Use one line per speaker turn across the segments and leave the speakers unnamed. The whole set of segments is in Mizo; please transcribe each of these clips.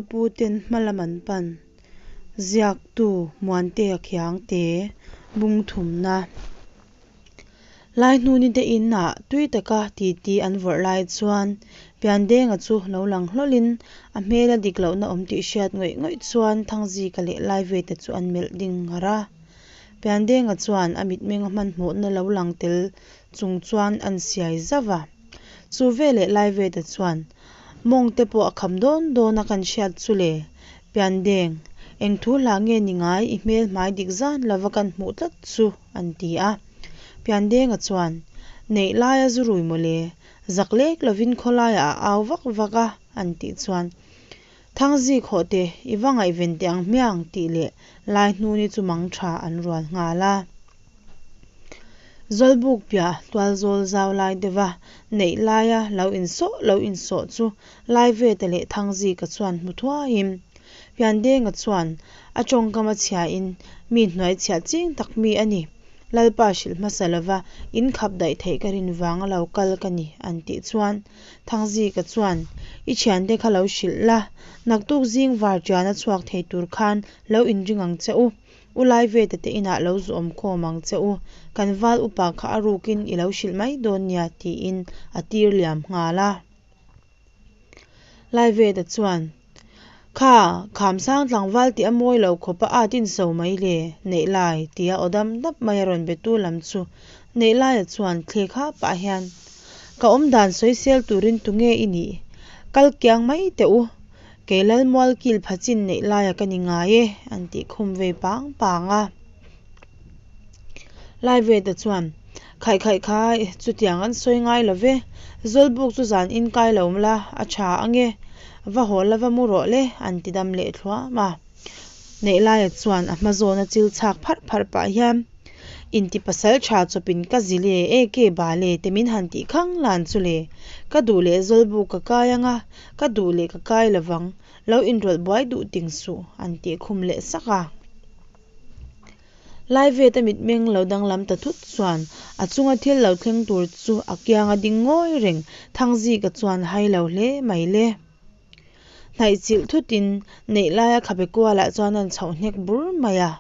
Rilru pu ten hmalam an pan. Ziaktu Muantea Khiangte bung thumna. Laihnuni te in ah tui taka titi an vawrh lai chuan Piandenga chu lo lang hlawlin a hmela dik lohna awm tih hriat ngawih ngawih chuan Thangzika leh Laiveta chu an melh ding ngar a. Piandenga chuan a mitmenga hmanhmawhna lo lang tel chung chuan an siai zauh a. Chu veleh Laiveta chuan Mawng te pawh a kham dawn dawn a kan hriat chu le. Piandeng, eng thu hla nge ni ngai i hmel hmai dik zan lova kan hmuh tlat chu an ti a. Piandenga chuan, Neih laia zu rui maw le, zak lek lovin khawlaiah a au vak vak a an tih chuan, Thangzi khawhte i va ngaihven teh ang hmiang tih leh Laihnuni chu mang tha an rual nghal a. Zawlbuk piah tualzawl zau lai deuha neih laia lo insawh lo insawh chu Laiveta leh Thangzika chuan hmu thuaiin Piandenga chuan a tawngkam a chhiain mi hnuaichhiah ching tak mi a ni. Lalpa hrilh hmasa lova in khap daih theih ka rin vanga lo kal ka ni an tih chuan Thangzika chuan i thiante kha lo hrilh la, naktuk zing vartiana chhuak thei tur khan lo inring ang che u. U Laiveta te inah lo zu awm khawm ang che u, kan val upa kha a rukin i lo hrilh mai dawn nia tiin a tir liam nghal a. Laiveta chuan, Kha, Khamsang tlangval tih a mawi lo khawp a at in so mai le, neih lai, tia aw dam dap mai a rawn be tu lam chu Neihlaia chuan thlek ha pah hian, Ka awmdan sawisel turin tunge i nih? Kal kiang mai teh u, Kei Lalmual kil pha chin neih laia ka ni ngai e, an tih khum vei pang pang a. Laiveta chuan, Khaih khaih khai, chutiang an sawi ngai lo ve, Zawlbuk chu zan in kai lo la, a tha ange, va haw la va mu rawh le, an ti dam leh thluam a. Neihlaia chuan a hma zawna chil chhak pharh pharh pah hian, Inti pasal tha chawpin ka zil e, e ke bal e, te min han tih khang lan chu le. Ka duh leh Zawlbuk ka kai anga, Ka duh leh ka kai lovang, lo inrawlh buai duh ting suh, an tih khum leh sak a. Laivet a mitmeng lo danglam ta thut chuan a chunga thil lo thleng tur chu a kianga ding ngawi reng Thangzika chuan hai lo hle mai le. Hnaih chilh thutin neih laia khabe kualah chuan an chhoh hnek bur mai a.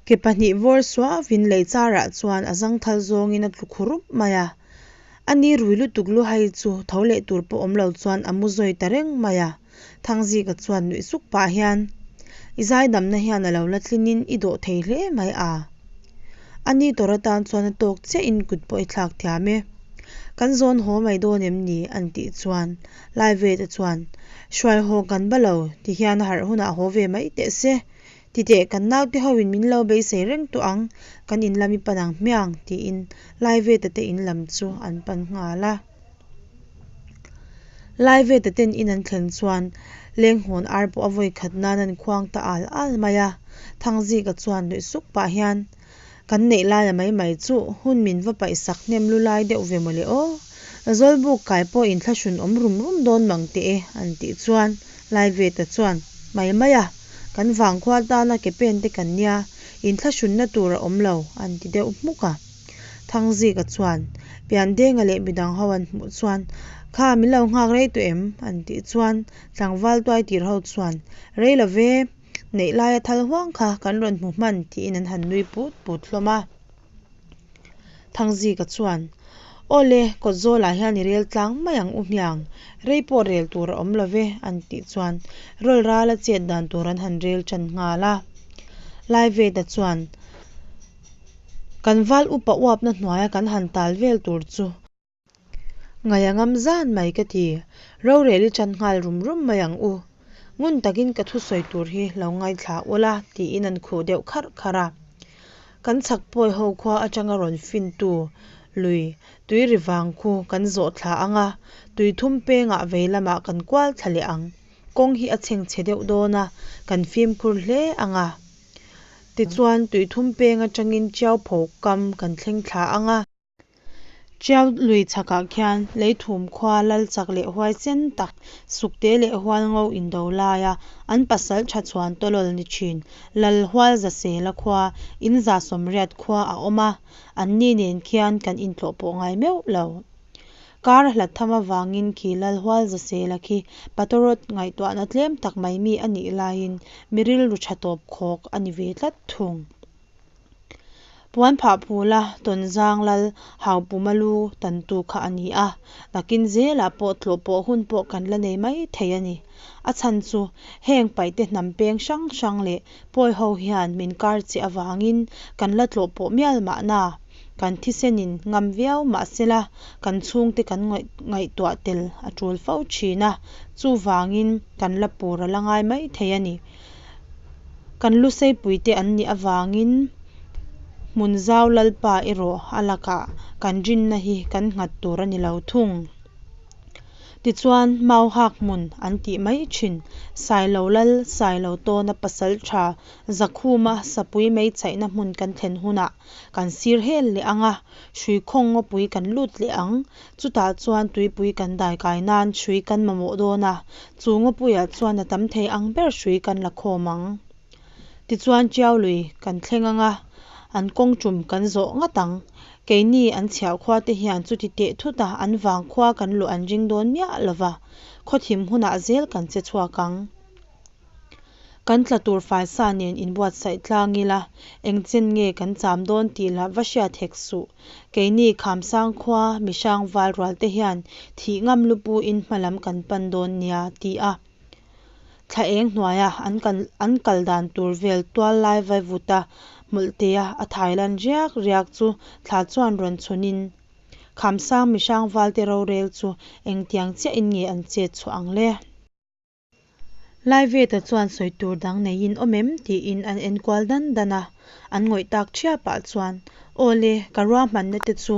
Ke pahnih vawr suavin lei charah chuan a zangthal zawngin a tlu khu rup mai a. A ni rui lutuk lu hai chu tho leh tur pawh awm lo chuan a mu zawi ta reng mai a. Thangzika chuan nuih suk pah hian, I zaidamna hian a lo la tlinin i dawh thei hle mai a. A ni tawr atan chuan a tawk chiahin kut pawh i thlak thiam e. Kan zawn haw mai dawn em ni? an tih chuan Laiveta chuan, Hruai haw kan ba lo, ti hian a harh hunah haw ve mai teh se. Titeh, kan naute hoin min lo beisei reng tawh ang, kan in lam i pan ang hmiang, tiin Laiveta te in lam chu an pan nghal a. Laiveta ten in an thlen chuan Lenghawn ar pawh a vawi khat nan an khuang ta al al mai a. Thangzika chuan nuih suk pah hian, Kan neih laia mai mai chu hun min va paih sak hnem lu lai deuh ve mawle aw. Zawlbuk kai pawh inthlahrun awm rum rum dawn mang teh e, an tih chuan Laiveta chuan, Mai mai a, kan vangkhua tana ke pen te kan nia, inthlahrunna tur a awm lo, an ti deuh hmuk a. Thangzika chuan, Piandenga leh midang ho an hmuh chuan, Kha min lo nghak rei tawh em? an tih chuan tlangval tuai tir ho chuan, Rei lo ve, neih laia thal huang kha kan rawn hmu hman tiin an han nui put put hlawm a. Thangzika chuan, Aw le, kawt zawlah hian i rel tlang mai ang u hmiang, rei pawh rel tur a awm lo ve, an tih chuan rawl rala chet dan tur an han rel tan nghal a. Laiveta chuan, Kan val upa uapna hnuaia kan han tal vel tur chu, Ngaih a ngam zan mai ka ti. Rorel i chan nghal rum rum mai ang u. Ngun takin ka thusawi tur hi lo ngaithla ula tiin an khuh deuh kharh kharh a. Kan chhak pawi ho khua atanga rawn fintu lui tui ri vang khu kan zawh thla ang a, tui thum pengah vei lamah kan kual thla leh ang. Kawng hi a chhengchhe deuh dawn a, kan fimkhur hle ang a. Tichuan tui thum peng atangin Chiaupho kam kan thleng thla ang a. Tiau lui chhakah khian Leithum khua lal chak leh huaisen tak, Sukte leh Hualngo indo laia an pasal tha chhuan tawlawl ni thin Lal Hualzasela khua in 180 khua a awm a, anni nen khian kan intlawh pawh ngai meuh lo. Kar a hlat tham avangin khi Lal Hualzasela khi patawrawt ngaihtuahna tlem tak mai mi a nih laiin mi rilru tha tawp khawk a ni ve tlat thung. Puan phah phula Tonzang Lal Haupuma lu tantu kha a ni a, nakin zelah pawh tlawhpawh hun pawh kan la nei mai thei a ni. A chhan chu heng Paihte hnam peng hrang hrang leh Pawi ho hian min kar che avangin kan la tlawhpawh mial mahna, kan thisenin ngam viau mahsela kan chhungte kan ngaihtuah tel a tul fo thin a, chuvangin kan la pur a la ngai mai thei a ni. Kan luseipuite an nih avangin Hmunzau Lalpa erawh a lakah kan rinna hi kan nghat tur a ni lo thung. Tichuan, Mauhak hmun an tih mai thin, Sailo Lal, Sailo tawna pasaltha Zakhuma sapui mei chaihna hmun kan thlen hunah kan sir hel leh ang a, hruikhawng ngawpui kan lut leh ang. Chutah chuan tuipui kan daikai nan hrui kan mamawh dawn a, chu ngawpuiah chuan a tam thei ang ber hrui kan la khawm ang. Tichuan Tiau lui kan thleng ang a, an kawng tum kan zawh ngat ang. Keini an chhiah khua te hian chuti teh thut a an vang khua kan luah an ring dawn miah lo va, khawthim hunah zel kan che chhuak ang. Kan tla tur faisa nen inbuatsaih tlang ila, eng chen nge kan cham dawn tih lah va hriat hek suh. Keini Khamsang khua mihrang val rual te hian thih ngam lupu in hmalam kan pan dawn nia ti a. Thla eng hnuaia an kal an kal dan tur vel tual lai vaivuta hmawlhtea a thai lan riak riak chu thla chuan rawn chhunin Khamsang mihrang valte rorel chu engtiang chiahin nge an chet chhuah ang le? Laiveta chuan sawi tur dang neiin awm em? tiin an enkual dan dan a, an ngawih tak ṭhiapah chuan, Aw le, ka ruahmanna te chu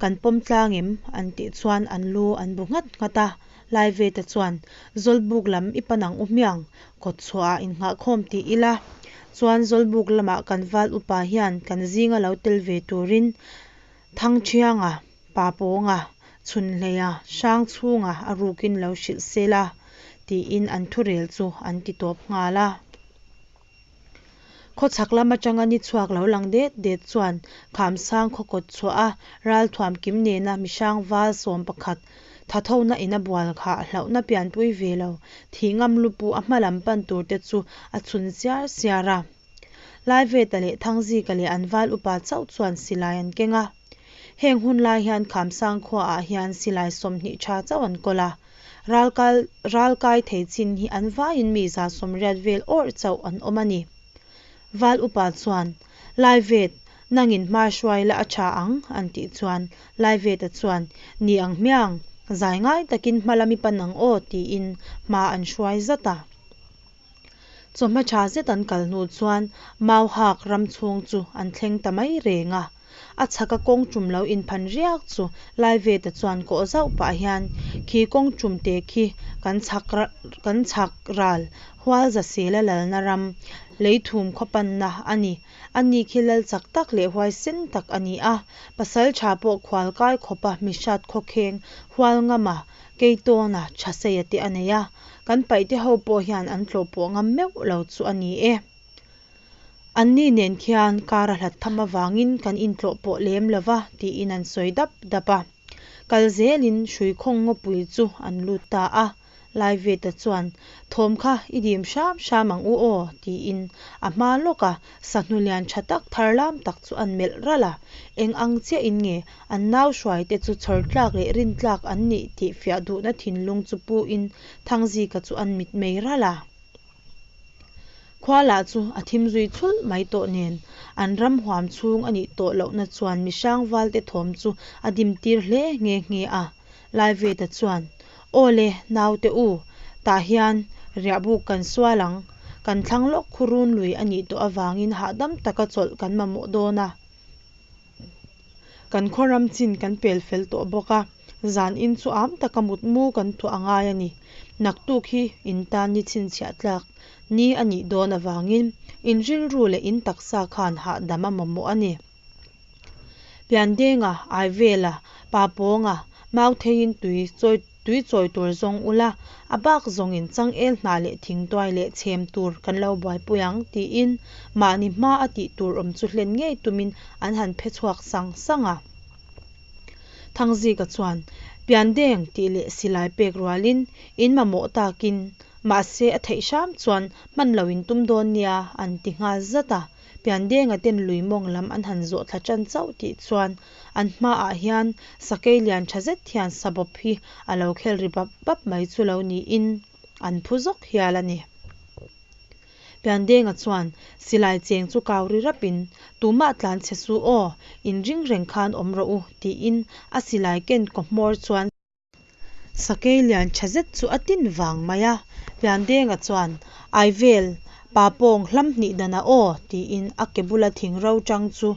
kan pawm tlang em? an tih chuan an lu an bu nghat nghat a. Laiveta chuan, Zawlbuk lam i pan ang u hmiang, kawtchhuahah innghahkhawm ti ila, chuan Zawlbuk lamah kan val upa hian kan zinga lo tel ve turin Thangṭhianga, Papawnga, Chhunhleia, Hrangchhunga a rukin lo hrilh se la, tiin an thurel chu an ti tawp nghal a. Khawchhak lam atanga ni chhuak lo lang det det chuan Khamsang khaw kawt chhuah a ralthuam kim nena mihrang val 11 thathona in a bual kha hlauhna pianpui ve lo thih ngam lupu a hma lam pan tur te chu a chhun siar siar a. Laiveta leh Thangzika leh an val upa chauh chuan silai an keng a. Heng hun lai hian Khamsang khuaah hian silai 20 tha chauh an kawl a. Ralkal ralkai thei chin hi an vaiin mi 180 vel awrh chauh an awm a ni. Val upa chuan, Laivet, nangin hma hruai la a tha ang, an tih chuan Laiveta chuan, Ni ang hmiang, zai ngai takin hma lam i pan ang aw, tiin hma an hruai zat a. Chawhma tha zet an kal hnu chuan Mauhak ram chhung chu an thleng ta mai reng a. A chhaka kawng tum lo inphan riak chu Laiveta chuan kawh zauh pah hian, Khi kawng tum te khi kan chhak kan chhak ral Hualzasela lalna ram Leithum khaw panna a ni. Ani khi lal chak tak leh huaisen tak a ni a, pasal tha pawh khual kai khawpa mihrat khawkheng Hualngama Keitawna Thaseia te a nei a, kan paihte ho pawh hian an tlawh pawh ngam meuh lo chu a ni e. Anni nen khian kar a hlat tham avangin kan intlawh pawh lem lo va tiin an sawi dap dap a. Kal zelin hruikhawng ngawpui chu an lut ta a. Laiveta chuan, Thawm kha i dim hram hram ang u aw, tiin a hma lawka sahnu lian tha tak thar lam tak chu an melh ralh a. Eng ang chiahin nge an nau hruaite chu chhawr tlak leh rin tlak an nih tih fiah duhna thinlung chu puin Thangzika chu an mitmei ralh a. Khua lah chu a thim zui chhulh mai tawh nen, an ram huam chhung a nih tawh lohna chuan mihrang valte thawm chu a dim tir hle nghe nghe a. Laiveta chuan, Aw le, naute u, tah hian riahbuk kan sual ang. Kan thlang lawk khu run lui a nih tawh avangin hahdam taka chawlh kan mamawh dawn a. Kan khaw ram chin kan pel fel tawh bawk a, zan in chu am taka mutmu kan tuah a ngai a ni. Naktuk hi in tan ni chhinchhiah tlak ni a nih dawn avangin in rilru leh in taksa khan hahdam a mamawh a ni. Piandenga, Aivela, Papawnga, Mautheiin tui chawi tui chawi tur zawng ula, a bak zawngin changel hnah leh thingtuai leh chhem tur kan lo buaipui ang, tiin mahni hma a tih tur awm chu hlen ngei tumin an han phe chhuak sang sang a. Thangzika chuan, Piandeng tih leh silai pek rualin in mamawh takin mahse a theih hram chuan hman loh in tum dawn nia an ti nghal zat a. Piandenga ten lui mawng lam an han zawh thla tan chauh tih chuan an hmaah hian sakei lian tha zet hian sabawp hi a lo khel ri bap bap mai chu lo niin an phu zawk hial a ni. Piandenga chuan silai cheng chu kau ri rapin Tumah tlan chhe su aw, inring reng khan awm rawh u tiin a silai ken kaw hmawr chuan Sakei lian tha zet chu a tin vang mai a, Piandenga chuan, Aivel, pa pawng hlam hnih danah aw, tiin a ke bula thing ro chang chu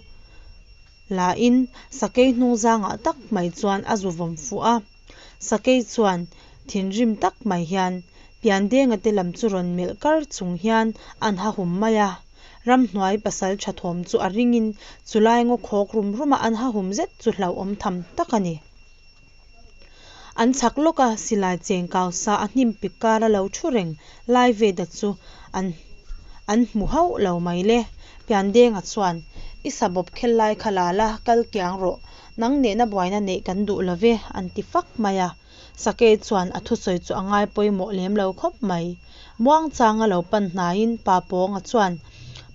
la in sakei hnung zangah tak mai chuan a zu vawm fuh a. Sakei chuan thinrim tak mai hian Piandenga te lam chu rawn melh kar chung hian an hahum mai a. Ramhnuai pasal tha thawm chu a ringin chulai ngaw khawk rum ruma an hahum zet chu hlauhawm tham tak a ni. An chhak lawk a, silai cheng kau sa a hnim pik kar a lo thu reng lai Veda chu an an hmu hauh lo mai le. Piandenga chuan, I sabawp khel lai kha la la, kal kiang rawh. Nang nena buaina neih kan duh lo ve, an ti fak mai a. Sakei chuan a thusawi chu a ngai pawimawh lem lo khawp mai. Muangchanga lo pan hnaiin Pa Pawnga chuan,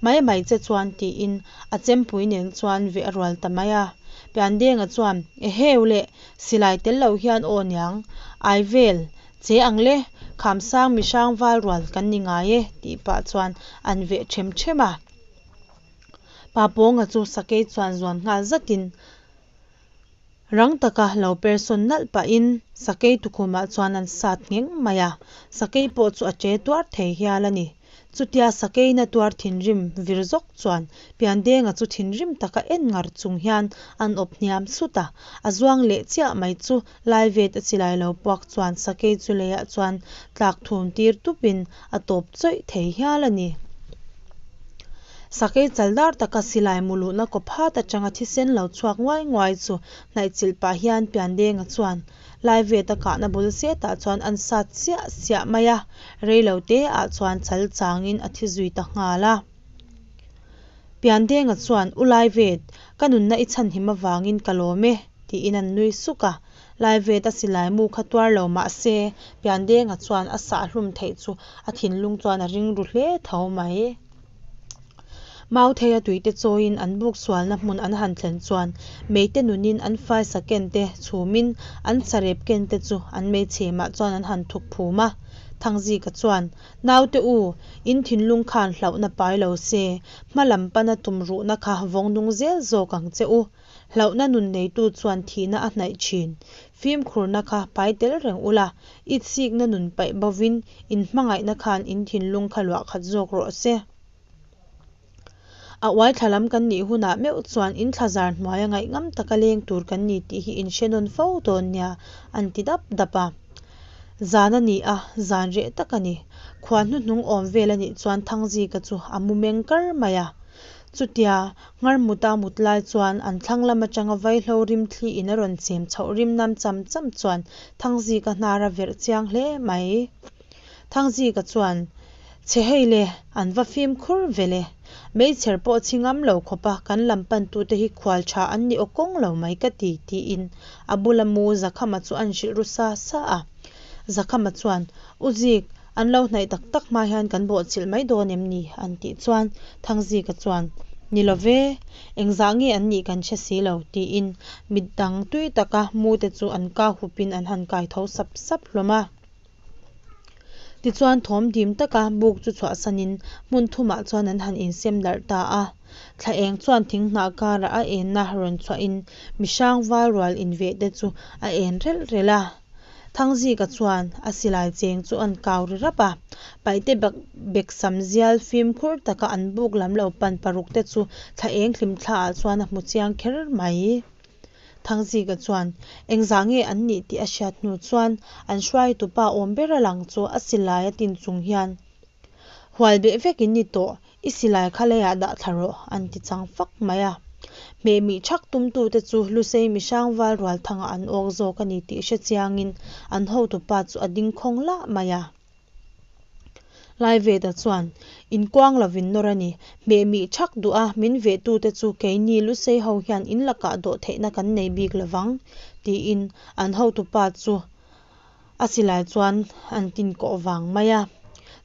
Mai mai che chuan tiin a chempui nen chuan veh a rual ta mai a. Piandenga chuan, Eheu le, silai tel lo hian aw niang, ai vel che ang le, Khamsang mihrang val rual kan ni ngai e tih pah chuan an veh ṭhem ṭhem a. Pa Pawnga chu sakei chuan zuan nghal zatin, Rang taka lo per sawn nalh pahin sakei tukhumah chuan an sat ngheng mai a, sakei pawh chu a che tuar thei hial a ni. Chutia sakeina tuar thinrim vir zawk chuan Piandenga chu thinrim taka en ngar chung hian an awp hniam sut a, a zuang leh chiah mai chu Laivet a chilai lo puak chuan sakei chu leiah chuan tlak thum tir tupin a tawp chawih thei hial a ni. Sakei chaldar taka silai mu luhna kaw phat atanga thisen lo chhuak nguai nguai chu hnaihchilh pah hian Piandenga chuan Laiveta kahna bul setah chuan an sat siah siah mai a, reilo te ah chuan chal changin a thi zui ta nghal a. Piandenga chuan, U Laivet, ka nunna i chhanhim avangin ka lawm e, tiin an nui suk a. Laivet a silai mu kha tuar lo mah se, Piandenga chuan a sah hlum theih chu a thinlung chuan a ring ru hle tho mai. Mautheia tuite chawiin an buk sualna hmun an han thlen chuan meite nunin an faisa ken te chhumin an sarep ken te chu an meichhemah chuan an han thuk phum a. Thangzika chuan, Naute u, in thinlung khan hlauhna pai lo se, hma lam pana tumruhna kha vawng nung zel zawk ang che u. Hlauhna nun neitu chuan thihna a hnaih thin. Fimkhurna kha pai tel reng ula, itsikna nun paih bovin in hmangaihna khan in thinlung kha luah khat zawk rawh se. A uai thla lam kan nih hunah meuh chuan in thlazar hnuaia ngaihngam taka leng tur kan ni tih hi in hre nawn fo dawn nia, an ti dap dap a. Zan a ni a, zan reh tak a ni. Khua hnuhnung awm vel a nih chuan Thangzika chu a mu meng kar mai a. Chutia Nghar muta mut lai chuan an thlang lam atanga vaihlo rim thli in a rawn chem chhoh rim nam cham cham chuan Thangzika hnar a verh chiang hle mai. Thangzika chuan, Chhe hei le, an va fimkhur ve le. Meichher pawh chhi ngam lo khawp a, kan lam pantute hi khual tha an ni aw kawng lo mai ka ti, tiin a bula mu Zakhama chu an hrilh ru sa sa a. Zakhama chuan, U Zik, an lo hnaih tak tak hma hian kan bawhchilh mai dawn em ni? an tih chuan Thangzika chuan, Ni lo ve, engzah nge an nih kan hre si lo, tiin mitdang tui taka mute chu an ka hupin an han kai tho sap sap hlawm a. Tichuan thawm dim taka buk chu chhuahsanin hmun thumah chuan an han insem darh ta a. Thla eng chuan thing hnah karah a enna rawn chhuahin mihrang val rual inveh te chu a en relh relh a. Thangzika chuan a silai cheng chu an kau ri rap a, paihte bek sam zial fimkhur taka an buk lam lo pan paruk te chu thla eng hlim thla ah chuan a hmu chiang kher mai. Thangzika chuan engzah nge an nih tih a hriat hnu chuan an hruaitupa awm ber a lang chu a silai a tin chung hian hual beh vek in ni tawh I silai kha leiah dah thla rawh, an ti chang fak mai a. Hmehmih thak tumtute chu Lusei mihrang val rual thangah an awk zawk a ni tih hre chiangin an hotupa chu a ding khawng lah mai a. Laiveta chuan, Inkuang lovin nawr a ni. Hmehmih thak duh a min vehtute chu keini Lusei ho hian in lakah dawh theihna kan nei bik lovang. Tiin an hotupa chu a silai chuan an tin kawh vang mai a.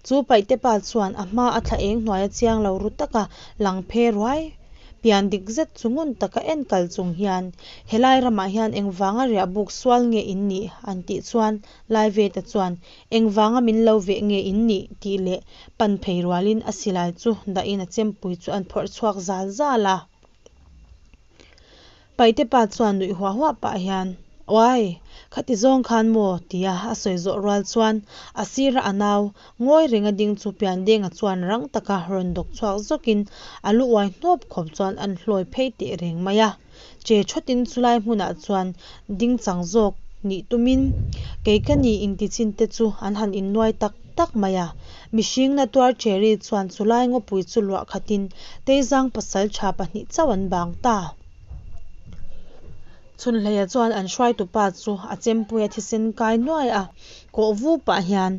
Chu paihte pa chuan a hma a thla eng hnuaia chiang lo ru taka lang phe ruai pian dik zet chu ngun taka en kal chung hian helai ramah hian engvanga riah buk sual nge in nih an tih chuan Laiveta chuan engvanga min lo veh nge in nih tih leh pan phei rualin a silai chu dahin a chempui chu an phawrh chhuak zal zal a. Paihte pa chuan nuih huah huah pah hian, Uai! Khati zawng khan maw? tia a sawi zawh rual chuan a sira a nau ngawi renga ding chu Piandenga chuan rang taka rawn dawk chhuak zawkin a lu uai hnawp khawp chuan an hlawi phei teh reng mai a. Che thawtin chulai hmunah chuan ding chang zawk nih tumin kei ka ni intichin te chu an han innuai tak tak mai a. Mihring na tuar Cherry chuan chulai ngawpui chu luah khatin Teizang pasaltha pahnih chauh an bang ta. Chhunhleia chuan an hruaitupa chu a chempuia thisen kai nuai a, kawh vu pah hian,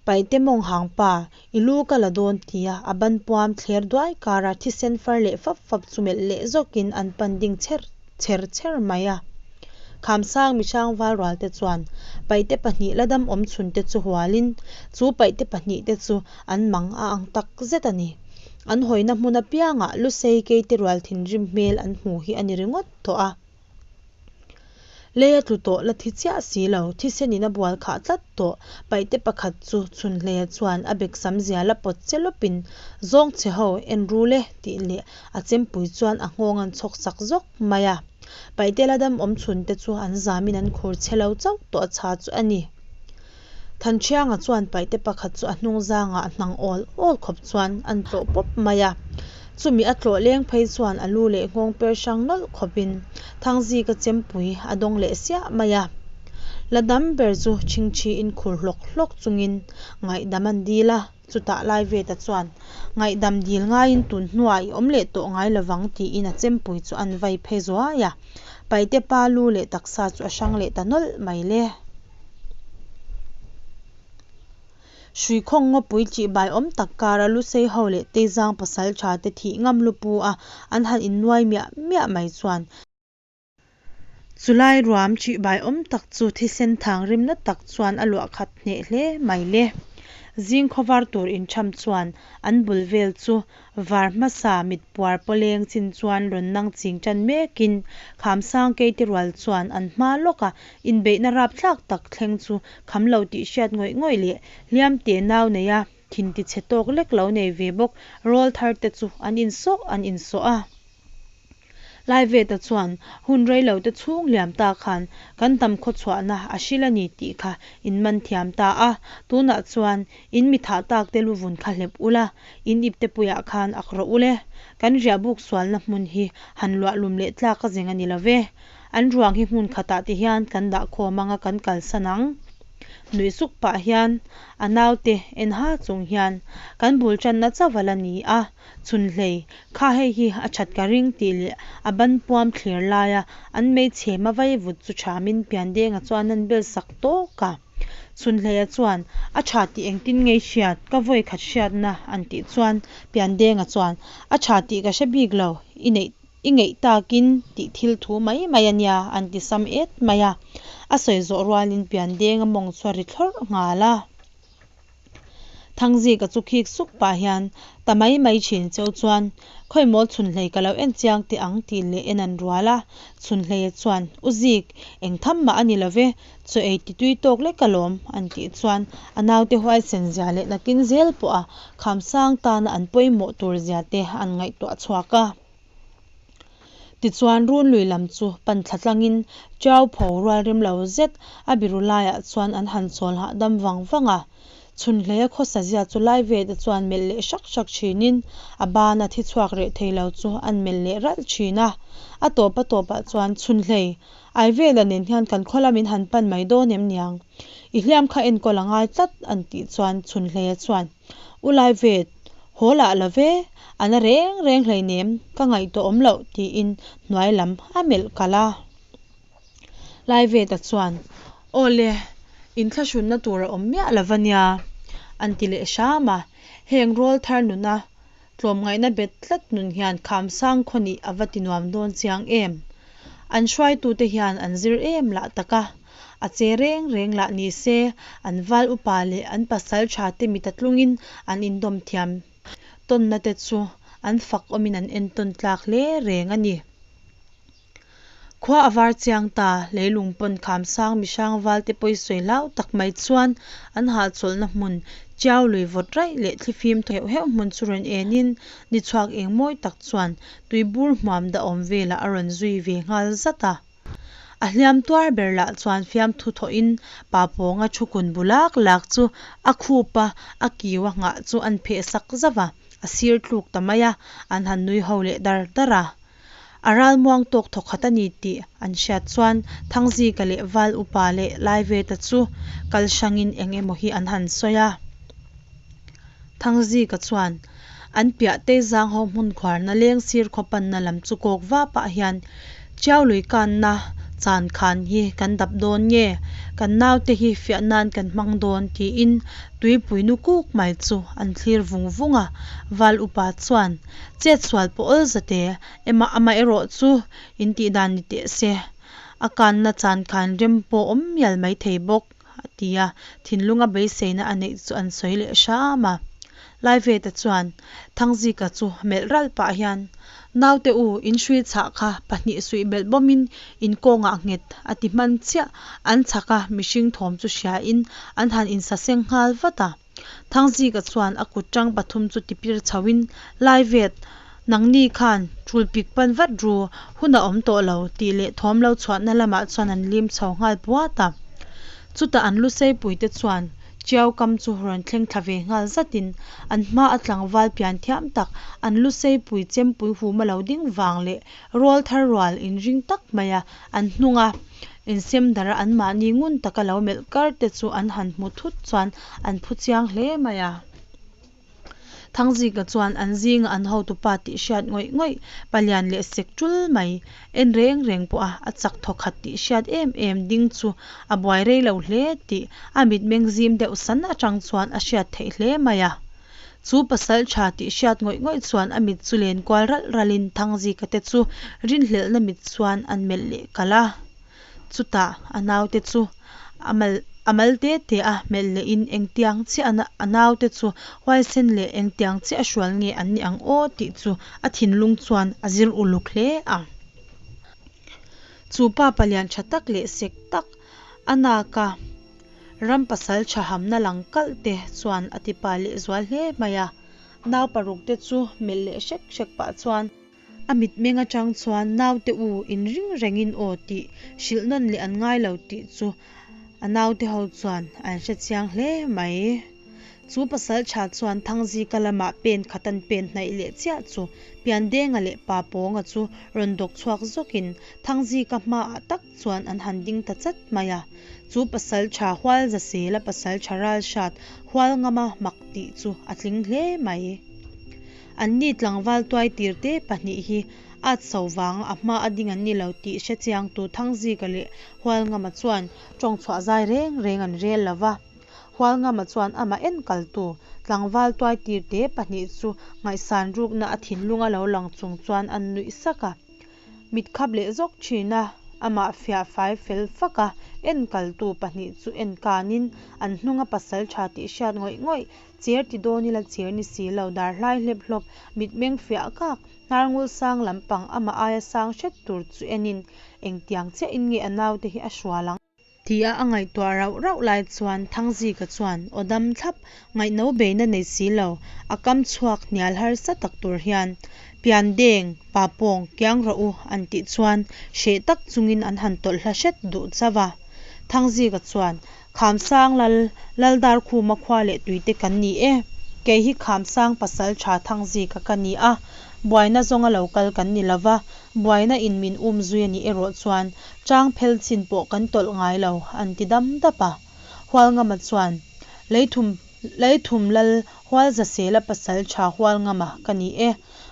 Paihte mawng hang pa, i lu ka la dawn tia a ban puam thler duai kara thisen far leh fap fap chu melh leh zawkin an pan ding chher chher chher mai a. Khamsang mihrang val rual te chuan paihte pahnih la dam awm chhun te chu hualin chu paihte pahnih te chu an mang a ang tak zet a ni. An hawina hmun apiangah Lusei keite rual thinrim hmel an hmu hi a ni ringawt tawh a. Lei a tlu tawh la thi chiah si lo, thisenin a bual khah tlat tawh. Paihte pakhat chu Chhunhleia chuan a bek sam zia la pawt che lawpin zawng chhe ho en rul e tih leh a chempui chuan a nghawng an chhawk sak zawk mai a. Paihte la dam awm chhun te chu an zamin an khur chhe lo chauh tawh a chha chu a ni. Thanṭhianga chuan paihte pakhat chu a hnung zangah hnang awl awl khawp chuan an tlawh pawp mai a. Chumi a tlawh leng phei chuan a lu leh nghawng per hrang nawlh khawpin Thangzika chempui a dawng leh siah mai a. La dam ber chu chhingchhiin khur hlawk hlawk chungin ngaihdam an dil a, chutah Laiveta chuan ngaihdam dil ngaiin tun hnuah i awm leh tawh ngai lovang tiin a chempui chu an vai phei zuai a. Paihte pa lu leh taksa chu a hrang leh ta nawlh mai le. Hruikhawng ngawpui ṭihbai awm tak kara Lusei ho leh Teizang pasalṭha te thih ngam lupu a an han innuai miah miah mai chuan, chulai ruam ṭihbai awm tak chu thisen thang rimna tak chuan a luah khat hneh hle mai le. Zing khawvar tur inṭham chuan an bul vel chu Var hmasa mit puar pawleng chin chuan rawn nang ching tan mekin Khamsang keite rual chuan an hma lawka inbeihna rapthlak tak thleng chu kham lo tih hriat ngawih ngawih leh hliam te nau neia thin tichhe tawk lek lo nei ve bawk rawl thar te chu an insawh an insawh a. Laiveta chuan hun reilote chhung liam ta khan kan hnam khawchhuahna a hril a ni tih kha in man thiam ta a, tunah chuan in mi thah tak te luvun kha hlep ula, in ipte puiah khan ak rawh ule. Kan riahbuk sualna hmun hi han luah lum leh tlak a zeng a ni lo ve. An ruang hi hmun khatah ti hian kan dah khawm anga kan kalsan ang. Nuih suk pah hian a naute en ha chung hian kan bul tanna chauh a la ni a. Chhunhlei, kha hei hi a that ka ring tih leh a ban puam thlir laia an meichhem a vaivut chu thamin Piandenga chuan an bel sak tawk a. Chhunhleia chuan, A tha tih engtin nge i hriat? Ka vawi khat hriatna an tih chuan Piandenga chuan, A tha tih ka hre bik lo, i neih i ngeih takin tih thil thu mai mai a nia an ti sam et mai a. A sawi zawh rualin Piandenga mawng chu a ri thlawrh nghal a. Thangzika chu khik suk pah hian, Ta mai mai thin cheu chuan, Khawimaw Chhunhlei ka lo en chiang teh ang tih leh en an rual a. Chhunhleia chuan, U Zik, eng tham mah a ni lo ve, chaw ei ti tui tawk lek alawm, an tih chuan a naute huaisen zia leh nakin zel pawh a khamsang tana an pawimawh tur zia te an ngaihtuah chhuak a. Tichuan Runlui lam chu pan thla tlangin Tiau pho rual rem lo zet a biru laiah chuan an han chawl hahdam vang vang a. Chhunhleia khawsa zia chu lai ve te chuan melh leh hrak hrak thinin a bana thi chhuak reh thei lo chu an melh leh ralh thin a. A tawp a tawpah chuan Chhunhlei, Aivela nen hian kan khaw lamin han pan mai dawn em niang? I hliam kha enkawl a ngai tlat an tih chuan Chhunhleia chuan U Laivet, haw lah lo ve, a na reng reng hleinem, ka ngaihtuah awm loh tiin hnuai lam a melh kalh a. Laiveta chuan, Aw le, inthlahrunna tur a awm miah lo va nia, an ti leh hram a. Heng rawl thar nuna tlawmngaihna bet tlat nun hian Khamsang khaw nih a va ti nuam dawn chiang em? An hruaitute hian an zir em lah tak a, a che reng reng lah ni se, an val upa leh an pasaltha te mita tlungin an indawm thiam tawnna te chu an fak awmin an entawn tlak hle reng a ni. Khua a var chiang ta, leilung pawn kham sang mihrang valte pawisawi hlau tak mai chuan an hahchawlhna hmun Tiau lui vawt raih leh thlifim thaw heuh heuh hmun chu rawn enin ni chhuak eng mawi tak chuan tuibur hmuam dahawm velah a rawn zui ve nghal zat a. A hliam tuar ber lah chuan fiamthu thawhin pa pawnga thu kun bu lak lak chu a khup a, a kiu a nghah chu an pheh sak zauh a, a sir tluk ta mai a, an han nui ho leh dar dar a. A ralmuang tawk thawkhat a ni tih an hriat chuan Thangzika leh Val Upa leh Laiveta chu kal hrangin eng emaw hi an han sawi a. Thangzika chuan an piah Teizang ho hmun khuarna leng sir khaw panna lam chu kawk va pah hian Tiau lui kanna chan khan hi kan dap dawn nge? Kan naute hi fiah nan kan hmang dawn tiin tuipui nu kuk mai chu an thlir vung vung a. Val Upa chuan Chet sual pawh awl zate Ema amaherawh chu in tih dan ni teh se, a kanna chan khan rem pawh awm mial mai thei bawk, a ti a, thinlunga beiseina a neih chu an sawi leh hram a. Laiveta chuan Thangzika chu melh ralh pah hian, Naute u, in hrui chhah kha pahnih suih belh bawmin in kawngah nghet a ti hman chiah, an chhak a mihring thawm chu hriain an han insaseng nghal vat a. Thangzika chuan a kut tang pathum chu tipir chhoin, Laivet, nangni khan tul pik pan vat ru, hun a awm tawh lo, tih leh thawm lo chhuahna lamah chuan an lim chho nghal puat a. Chutah an luseipuite chuan Tiau kam chu rawn thleng thla ve nghal zatin, an hma a tlangval pian thiam tak, an luseipui chempui huma lo ding vang leh Rawl thar rual inring tak maia an hnunga insem darh a anmahni ngun taka lo melh kar te chu an han hmu thut chuan an phu chiang hle mai a. Thangzika chuan an zinga an hotupa tih hriat ngawih ngawih, palian leh sek tul mai, en reng reng pawha a chak thawkhat tih hriat em em ding chu a buai rei lo hle tih a mitmeng zim deuh san atang chuan a hriat theih hle mai a. Chu pasal tha tih hriat ngawih ngawih chuan a mit chu len kual ralh ralhin Thangzika te chu rinhlelhna mit chuan an melh leh kalh a. Chutah a naute chu a mal a mal te te a melh lehin engtiang chiah a naute chu huaisen leh engtiang chiah a hrual nge an nih ang aw tih chu a thinlung chuan a zir uluk hle a. Chu pa palian tha tak leh sek tak a nak a. Ram pasal tha hamna lang kalh te chuan a ti pa leh zual hle mai a, nau paruk te chu melh leh hrek hrek pah chuan a mitmeng atang chuan naute u inring rengin aw tih hrilh nawn leh an ngai lo tih chu a naute ho chuan an hre chiang hle mai. Chu pasal tha chuan Thangzika lamah pen khat an pen hnaih leh chiah chu Piandenga leh Papawnga chu rawn dawk chhuak zawkin Thangzika hmaah tak chuan an han ding ta chat mai a. Chu pasal tha hual za sela pasal tha ral hrat hual ngama mak tih chu a tling hle mai. Anni tlangval tuai tir te pahnih hi at so vanga a hma a ding an ni lo tih hre chiangtu Thangzika leh Hualngama chuan tawng chhuah zai reng reng an rel lo va. Hualngama chuan amah en kaltu tlangval tuai tir te pahnih chu ngaihsan rukna a thinlunga lo lang chung chuan an nuih sak a. Mit khap leh zawk thin a, amah fiah fai fel fak a, en kaltu pahnih chu en kanin an hnunga pasal tha tih hriat ngawih ngawih, cher ti dawn ila cher ni si lo, dar hlai hlep hlawp, mitmeng fiah kak, hnar ngul sang lampang amah aia sang hret tur chu enin engtiang chiahin nge a naute hi a hrual ang? Tia a ngaihtuah rauh rauh lai chuan Thangzika chuan aw dam thlap, ngaihno beina nei si lo, a kam chhuak hnial harsa tak tur hian, Piandeng, Papawng, kiang rawh u, an tih chuan hreh tak chungin an han tawlh hla hret duh chauh a. Thangzika chuan, Khamsang lal, Laldarkhuma khua leh tuite kan ni e. Kei hi Khamsang pasal tha Thangzika ka ni a, buaina zawnga lo kal kan ni lova, buaina in min um zui a nih erawh chuan Chang phel chin pawh kan tawlh ngai lo, an ti dam dap a. Hualngama chuan, Leithum, Leithum lal Hualzasela pasal tha Hualngama ka ni e.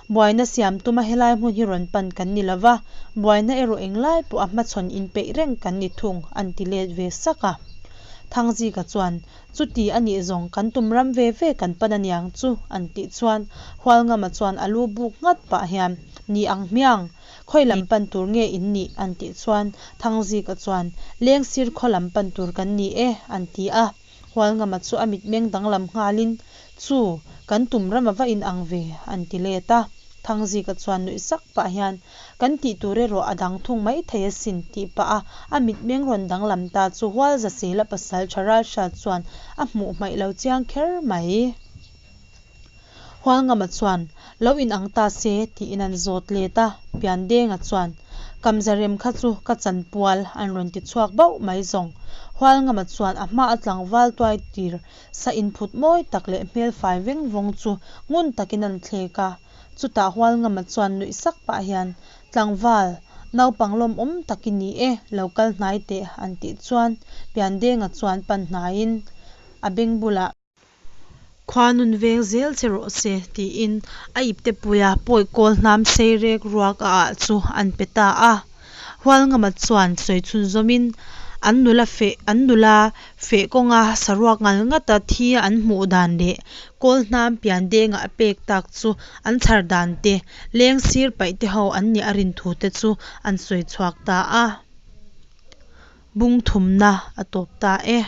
Buaina siam tuma helai hmun hi rawn pan kan ni lova, buaina erawh englai pawh a hmachhawn inpeih reng kan ni thung, an ti let ve sak a. Thangzika chuan, Chuti a nih zawng kan tum ram ve ve kan pan aniang chu, an tih chuan Hualngama chuan a lu buk nghat pah hian, Ni ang hmiang, khawi lam pan tur nge in nih? an tih chuan Thangzika chuan, Lengsir khaw lam pan tur kan ni e, an ti a. Hualngama chu a mitmeng danglam nghalin, Chu, kan tum ram a va in ang ve, an ti let a. Thangzika chuan nuih sak pah hian, Kan tih tur erawh a dang thung mai thei a sin, tih pah a a mitmeng rawn danglam ta chu Hualzasela pasalṭha Ralhrat chuan a hmuh hmaih lo chiang kher mai. Hualngama chuan, Lo in ang ta se, tiin an zawt let a. Piandenga chuan, Kamzarem kha chu ka chanpual, an rawn ti chhuak bauh mai zawng. Hualngama chuan a hma a tlangval tuai tir sa inphut mawi tak leh hmel fai veng vawng chu ngun takin an thlek a. Chutah Hualngama chuan nuih sak pah hian, Tlangval, naupang lawmawm tak i ni e, lo kal hnai teh, an tih chuan Piandenga chuan pan hnaiin a beng bulah, Khuanun veng zel che rawh se, tiin a iptepuia pawi kawl hnam sei rek ruak a ah chu an pe ta a. Hualngama chuan sawi chhunzawmin an nula feh an nula feh kawnga saruak ngal ngata thi an hmuh dan leh kawl hnam pian denga a pek tak chu an chhar dan te, leng sir paih te ho an nih a rin thu te chu an sawi chhuak ta a. Bung thumna a tawp ta e.